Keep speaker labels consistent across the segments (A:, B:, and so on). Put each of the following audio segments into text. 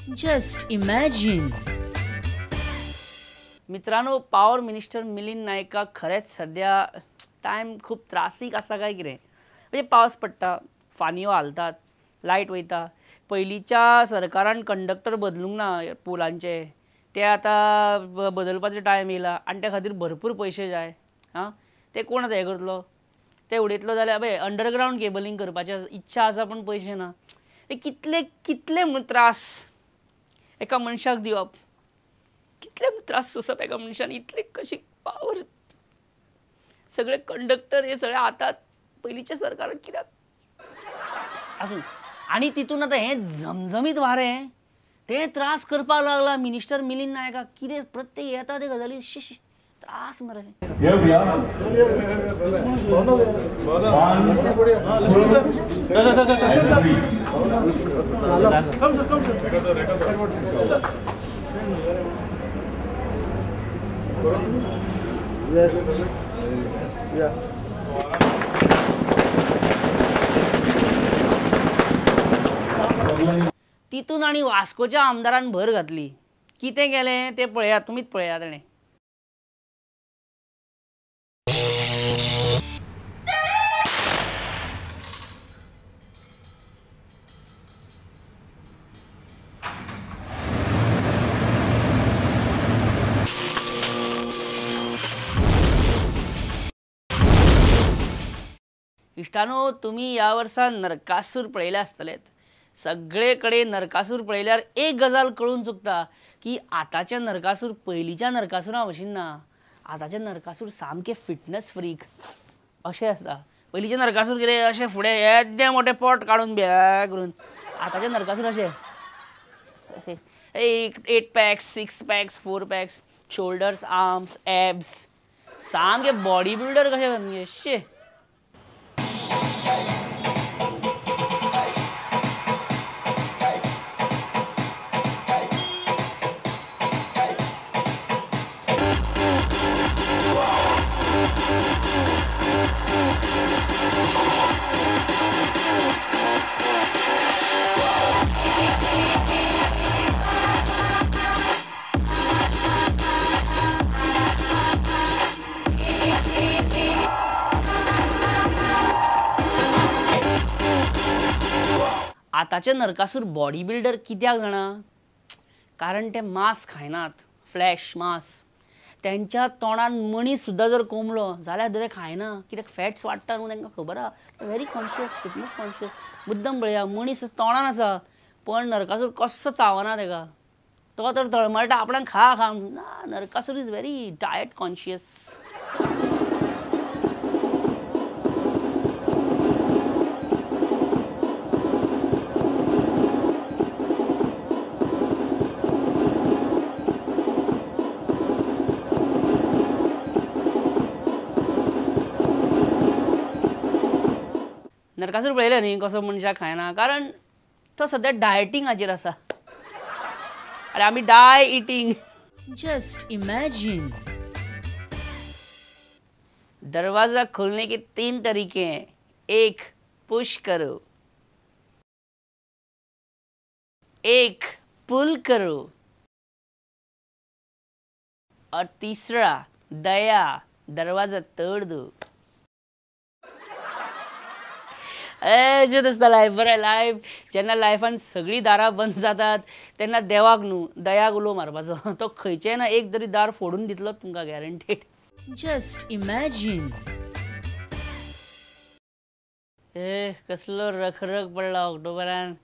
A: Just imagine.
B: मित्रांनो, power minister Milind नायकाक खरेंच सद्या टायम खूब त्रासीक आसा काय कितें. म्हणजे पावस पडटा, फानयो हालतात, लायट वयता. पयलींच्या सरकारान कंडक्टर बदलूंक ना पुलांचे, ते आतां बदलपाचो टायम येयला आनी त्या खातीर भरपूर पयशे जाय. आं, ते कोण आतां हें करतलो? ते उडयतलो जाल्यार पळय अंडरग्रावंड केबलिंग करपाची इच्छा आसा पूण पयशे ना. हे कितले कितले म्हूण त्रास एका मनशाक दिवप, कितले त्रास सोंसप एका मनशान, इतले कशी पावर. सगळे कंडक्टर हे सगळे आतां पयलींच्या सरकारान कित्याक आसूं. आनी तितून आतां हें झमझमीत वारें तें त्रास करपाक लागला मिनिस्टर मिलिंद नायकाक. कितें प्रत्येक येता ते गजाली शी त्रास मरे. तितून आनी वास्कोच्या आमदारान भर घातली. कितें केलें तें पळयात, तुमीच पळयात. ताणें इश्टानो, तुमी ह्या वर्सा नरकासूर पळयले आसतलेच. सगळे कडेन नरकासूर पळयल्यार एक गजाल कळून चुकता की आतांचे नरकासूर पयलींच्या नरकासुरा भशेन ना. आतांचे नरकासूर सामके फिटनस फ्रीक अशें आसता. पयलींचे नरकासूर कितें अशें फुडें येदें मोटें पोट काडून बॅ करून. आतांचे नरकासूर अशें 8 packs, 6 packs, 4 packs, shoulders, arms, abs, सामके बॉडी बिल्डर कशे शे. आतांचे नरकासूर बॉडी बिल्डर कित्याक जाणा? कारण ते मांस खायनात, फ्लॅश मांस. तेंच्या तोंडान मनीस सुद्दां जर कोंबलो जाल्यार ते खायना, कित्याक फॅट्स वाडटा न्हू, तांकां खबर आहा. Very conscious, fitness conscious. मुद्दम पळया, मनीस तोंडान आसा पण नरकासूर कसो चावना तेका, तो तर तळमळटा आपणाक खा खा ना. Narakasur is very diet conscious. Narakasur पळयलें न्ही कसो मनशाक खायना, कारण तो सद्या डायटिंगाचेर आसा आनी आमी डाय इटींग.
A: Just imagine.
B: दरवाजा खोलने के 3 तरीके हैं. एक, पुश करो, एक, पुल करो, और तीसरा दया, दरवाजा तोड़ दो. ए दिसता लायफ बरें. लायफ जेन्ना लायफान सगळीं दारां बंद जातात तेन्ना देवाक न्हू दयाक उलो मारपाचो. तो खंयचें ना एक तरी दार फोडून दितलो तुमकां गॅरंटीड.
A: Just imagine.
B: ए कसलो रखरख पडला ऑक्टोबरान.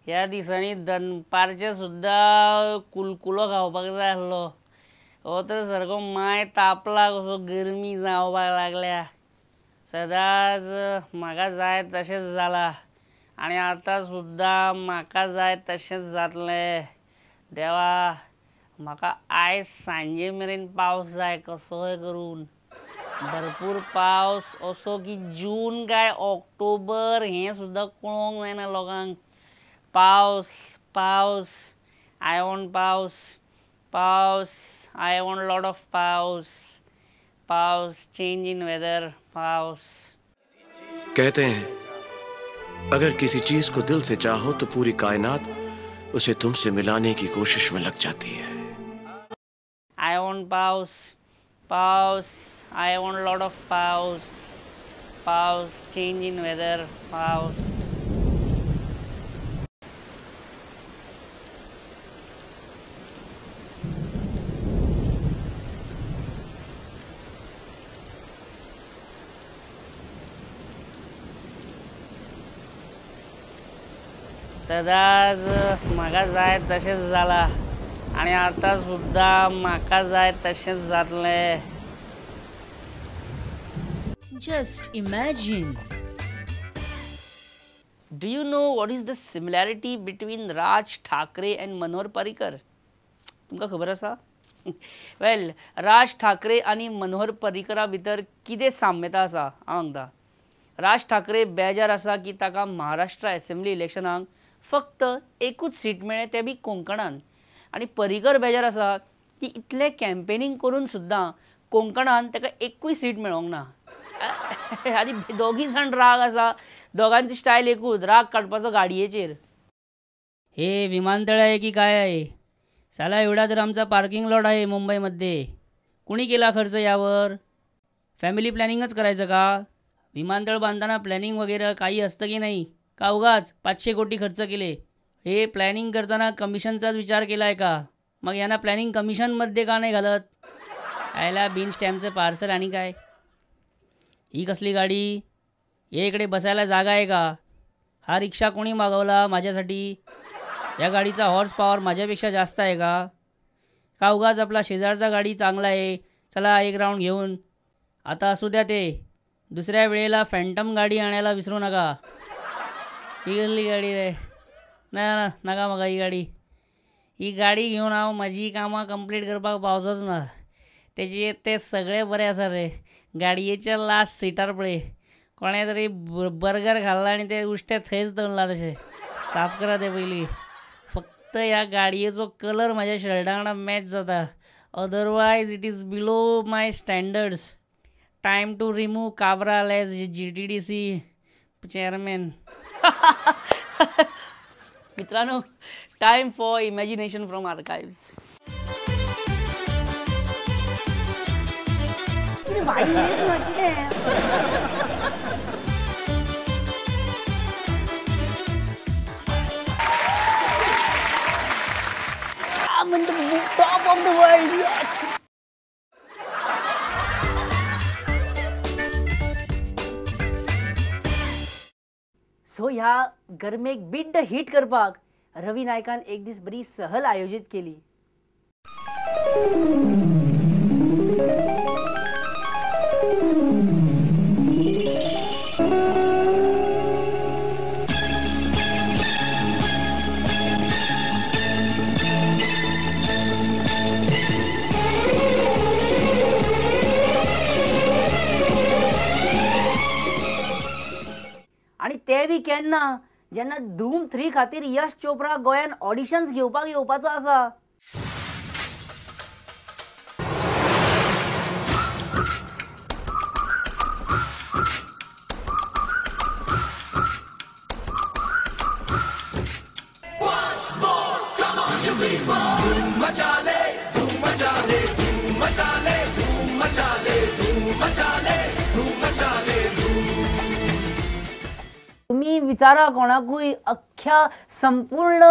B: ह्या दिसांनी दनपारचें सुद्दां कुलकुलो खावपाक जाय आसलो. हो तर सारको माय तापला कसो, गरमी जावपाक लागल्या. सदांच म्हाका जाय तशेंच जालां आनी आतां सुद्दां म्हाका जाय तशेंच जातलें. देवा, म्हाका आयज सांजे मेरेन पावस जाय कसोय करून, भरपूर पावस असो की जून काय ऑक्टोबर हें सुद्दां कळोंक जायना लोकांक. पावस पावस, I want पावस पावस, I want lot of पावस पावस, चेंज इन वेदर, पावस.
C: कहते हैं अगर किसी चीज को दिल से चाहो तो पूरी कायनात उसे तुमसे मिलाने की कोशिश में लग जाती है।
B: I want पाउस, पाउस, I want lot of पाउस, पाउस, चेंज इन वेदर, पाउस। सदाच म्हाका जाय तशेंच जाला आनी आतां सुद्दां म्हाका जाय तशेंच जातलें।
A: Just imagine.
B: Do you know what is the similarity between Raj Thackeray and Manohar Parrikar? तुमकां खबर आसा? वेल, राज ठाकरे आनी मनोहर पर्रीकरा भितर कितें साम्यता आसा हांव सांगता। राज ठाकरे बेजार आसा की ताका महाराष्ट्र असेंब्ली इलेक्शनाक फक्त एकूच सीट मेळ्ळें, तें बी कोंकणान, आनी पर्रीकर बेजार आसा की इतलें कॅम्पेनींग करून सुद्दां कोंकणान ताका एकूय सीट मेळोंक ना। आनी दोगीय जाण राग आसा, दोगांची स्टायल एकूच, राग काडपाचो गाडयेचेर। हे विमानतळ आहे की काय आहे साला, एवढा तर आमचा पार्किंग लॉट आहे मुंबईमध्ये, कुणी केला खर्च यावर? फॅमिली प्लॅनिंगच करायचं का? विमानतळ बांधताना प्लॅनिंग वगैरे काही असतं की नाही? का उगाच 500 कोटी खर्च केले? हे प्लॅनिंग करताना कमिशनचाच विचार केला आहे का? मग यांना प्लॅनिंग कमिशनमध्ये का नाही घालत? आयला बिन स्टॅम्पचं पार्सल आणि काय? ही कसली गाडी? हे इकडे बसायला जागा आहे का? हा रिक्षा कोणी मागवला माझ्यासाठी? या गाडीचा हॉर्स पॉवर माझ्यापेक्षा जास्त आहे का? का उगाच आपला शेजारचा गाडी चांगला आहे, चला एक राऊंड घेऊन। आता असू द्या ते, दुसऱ्या वेळेला फॅन्टम गाडी आणायला विसरू नका। ही कसली गाडी रे? ना ना नका म्हाका ही गाडी, ही गाडी घेवन हांव म्हाजी कामां कंप्लीट करपाक पावचोच ना। तेजे ते सगळे बरे आसा रे, गाडयेच्या लास्ट सिटार पळय कोणें तरी बर्गर खाल्ला आनी ते उश्टें थंयच दवरलां तशें, साफ करा तें पयलीं। फक्त ह्या गाडयेचो कलर म्हाज्या शर्टा वांगडा मॅच जाता, otherwise it is below my standards. Time to remove Cabral as GTDC chairman. मित्रांनो, time for imagination from archives. I'm in the top of the world, yes! So ह्या गरमेक बीट the heat करपाक रवी नायकान एक दीस बरी सहल आयोजीत केली। आनी ते बी केन्ना जेन्ना धूम 3 खातीर यश चोप्रा गोंयान ऑडिशन्स घेवपाक येवपाचो आसा। तुम्ही विचारा कोणाकूय, अख्ख्या संपूर्ण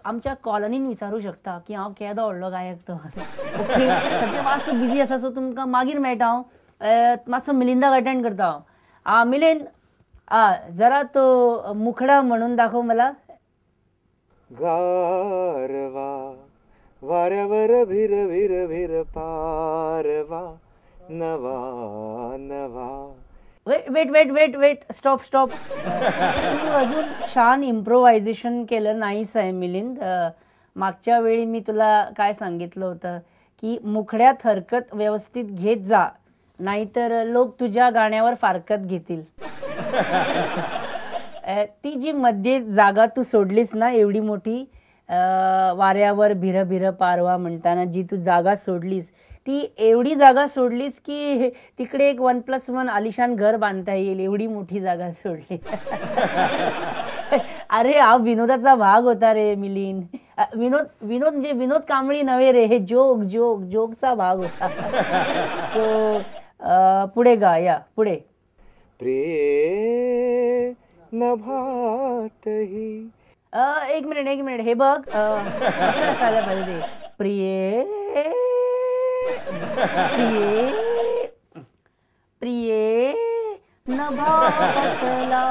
B: आमच्या कॉलनीन विचारू शकता की हांव केदो व्हडलो गायक तो। ओके, सद्या मातसो बिजी आसा, सो तुमकां मागीर मेळटा हांव, मातसो मिलिंदाक अटेंड करता हांव। आ मिलिंद, आ जरा तो मुखडा म्हणून दाखव मला।
D: गारवा वाऱ्यावर भिर भिर भिर पारवा नवा नवा।
B: Wait wait wait wait, stop stop. तू अजून छान इम्प्रोव्हायझेशन केलं नाहीस आहे मिलिंद। मागच्या वेळी मी तुला काय सांगितलं होतं की मुखड्यात हरकत व्यवस्थित घेत जा, नाहीतर लोक तुझ्या गाण्यावर फारकत घेतील। ती जी मध्ये जागा तू सोडलीस ना एवढी मोठी, वाऱ्यावर भिर भिर पारवा म्हणताना जी तू जागा सोडलीस, ती एवढी जागा सोडलीस की तिकडे एक 1+1 आलिशान घर बांधता येईल एवढी मोठी जागा सोडली।
A: अरे हा विनोदाचा भाग होता रे मिलिंद. विनोद विनोद म्हणजे विनोद कांबळी नव्हे रे, हे जोक जोक जोकचा भाग होता. सो पुढे गा, या पुढे.
D: प्रिये नभातही.
A: एक मिनिट एक मिनिट, हे बघ असं असायला पाहिजे ते. प्रिये प्रिये प्रिये नभातला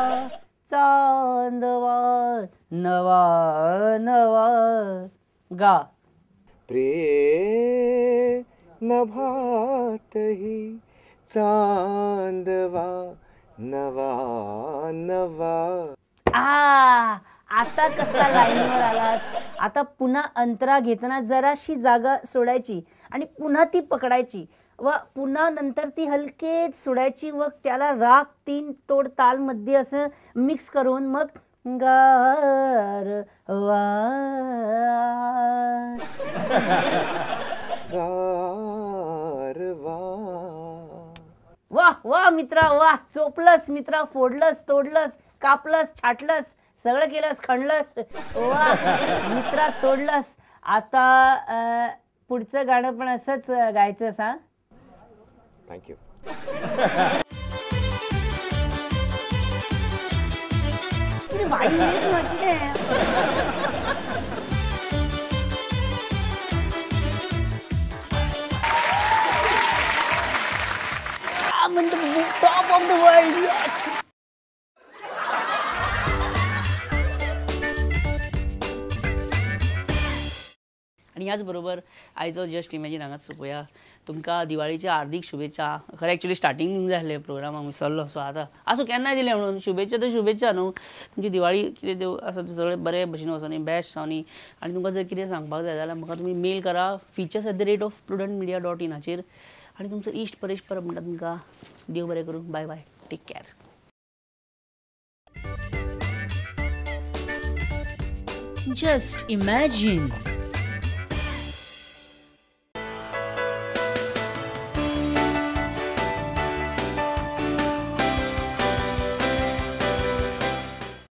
A: चांदवा नवा नवा गा.
D: प्रिये नभातही चांदवा नवा नवा.
A: आ आता कसा लाईनवर आलास. आता पुन्हा अंतरा घेताना जराशी जागा सोडायची आणि पुन्हा ती पकडायची व पुन्हा नंतर ती हलकेच सोडायची व त्याला राग 3 तोड तालमध्ये असं मिक्स करून मग गार वा
D: गारवा.
A: वाह वाह मित्रा वाह, चोपलंस मित्रा, फोडलंस, तोडलंस, कापलंस, छाटलंस, सगळं केलंस, खणलंस. वा मित्रा तोडलंस. आता पुढचं गाणं पण असंच गायचं सांग.
D: Thank you.
A: भाई कितें I'm in the top of the world, yes!
B: आणि ह्याचबरोबर आयचो जस्ट इमॅजीन हांगाच सोंपोया. तुमकां दिवाळीच्या हार्दीक शुभेच्छा. खरें एक्चुअली स्टार्टींग दिवंक जाय आसलें प्रोग्रामाक विसरलो. सो आतां आसूं, केन्नाय दिलें म्हणून शुभेच्छा तर शुभेच्छा न्हू. तुमची दिवाळी कितें देव आसा सगळें बरें भशेन वचोनी, बेस्ट जावनी. आनी तुमकां जर कितें सांगपाक जाय जाल्यार म्हाका तुमी मेल करा features@prudentmedia.in हाचेर. आनी तुमचो इश्ट परेश परब म्हणटा तुमकां देव बरें करूं. Bye bye, take care.
A: Just imagine.